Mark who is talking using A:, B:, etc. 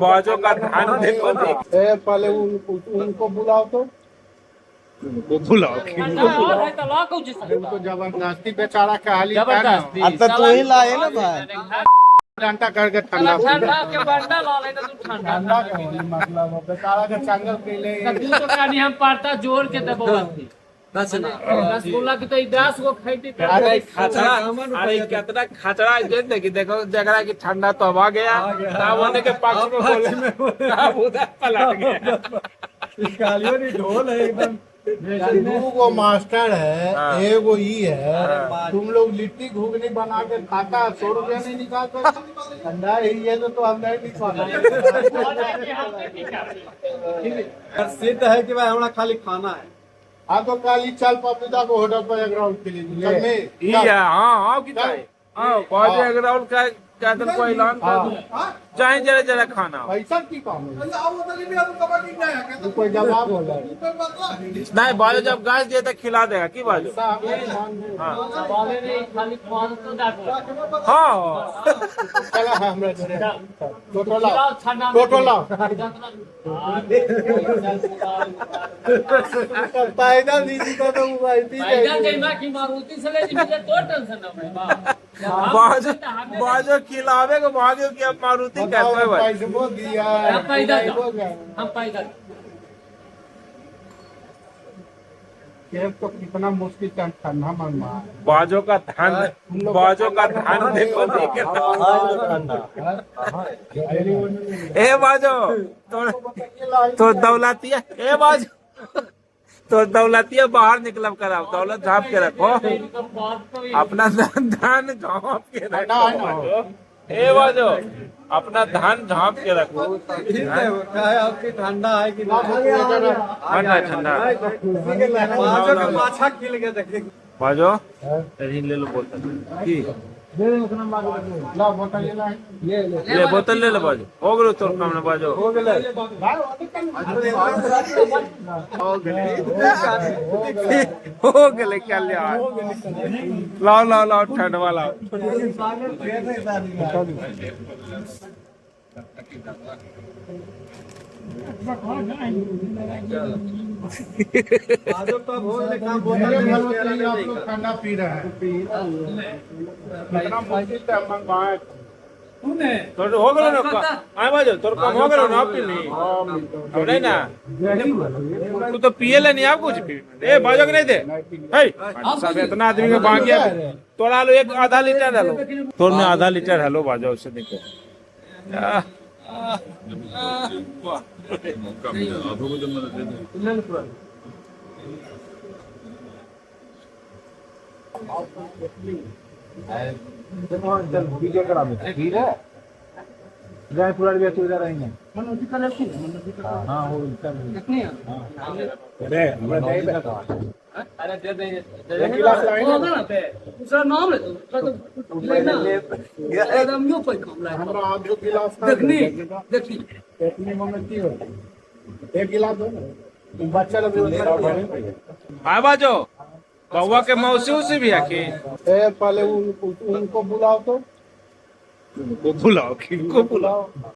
A: बाजो का धान देखो।
B: ए पहले उनको बुलाओ तो।
A: बुलाओ।
B: उनको जबरदस्ती बेचारा कहली।
C: जबरदस्ती।
D: अब तो तू ही लाए ना भाई।
B: ठंडा करके ठंडा
C: ठंडा के बंडल आले तो तू ठंडा।
B: ठंडा के होली मतलब बेचारा के चंगल पीले।
C: तू तो कहानी हम पारता जोड़ के देबो बाती रसगुल्ला के तो 10 गो खैती।
A: अरे खचरा, अरे कितना खचरा जे देखी देखो जगरा की ठंडा तो अब आ गया, तब होने के पक्ष में बोले, तब उधर पलट गया।
D: ढोल है एकदम।
B: दू गो मास्टर है।
A: हाँ।
B: एगो ई है।
A: हाँ।
B: तुम लोग लिट्टी घुगनी बना के खाता है, 100 रुपया नहीं निकाल सकते? ठंडा ही है तो हम नहीं निकाल।
D: सिद्ध है कि भाई हमरा खाली खाना है।
B: हाँ तो काली चल पपीता को होटल पर एक राउंड के लिए चल में।
A: ई है, हाँ हाँ की चाहे हाँ बाजो एक राउंड का क्या को ऐलान कर दूं चाहे जरा जरा खाना हो।
B: पैसा की काम है तू कोई जवाब होला है?
A: नहीं बाजो जब गाछ दिए तो खिला देगा की बाजो।
B: पैसा हमें मान दे।
A: हाँ।
C: बोले नहीं खाली 500 डाको।
A: हाँ।
B: चला हमरा जोरे टोटो लाओ।
C: खिलाओ ठंडा।
B: टोटो लाओ।
D: पैदल दीदी का तो मोबाइल।
C: पैदल जइमा की मारुति से ले जइबी तो टेंशन न भाई बा।
A: बाजो बाजो खिलावे को भागो कि अब मारुति कहते हैं भाई।
B: पैसे वो दिया।
C: हम पैदल
B: वो गया।
C: हम पैदल।
B: ये तो कितना मुश्किल से हम ठंडा मनवा।
A: बाजो का धान, बाजो का धान देखो देख। ए बाजो तो दौलतिया, ए बाजो तो दौलतिया बाहर निकलब कराओ, दौलत झाप के रखो, अपना धान झाप के
B: ठंडा है ना।
A: रखो। ए बाजो अपना धान झाप के रखो।
D: है आपकी ठंडा है कि
A: ठंडा ठंडा।
D: बाजो के पाछा खिल के देखे।
A: बाजो अरे ले लो बोतल की।
B: ला बोतल ये ला ले ले।
A: ले बोतल ले ले बाजो, हो गलो तोर काम ना बाजो।
D: हो गेलै।
B: भाई वो तो कल
D: हो गेलै।
A: हो गेले क्या ले आ, लाओ लाओ लाओ ठंडवा लाओ।
D: बाजो तो हो गेलै काम बोतल
B: मेरे
D: ले
B: भरोसे
D: के
B: ही आप लोग ठंडा पी रहे हैं, कितना मुश्किल से हम मंगवाए।
A: तोर हो गेलो ना आय बाजो, तोर काम हो गेलो ना पी ली अब नहीं ना तू तो पिए ले नहीं आप कुछ पी ए बाजो के नहीं दे हे सब इतना आदमी के बाकी है तोरा लो एक आधा लीटर है लो तोर में आधा लीटर है लो बाजो उसे देखो आह, आह, वाह।
C: अरे दे दे।
B: एक गिलास लाए ना।
C: दूसरा नाम ले तो लेना एकदम यो पे काम लाए।
B: हमरा आधो गिलास ना
C: देखनी।
B: दे।
C: देखनी।
B: इतनी में की हो एक गिलास दो ना बच्चा लोग।
A: आय बाजो बउआ के मौसी उसी भी है की।
B: ए पहले उनको बुलाओ तो।
A: बुलाओ किनको बुलाओ।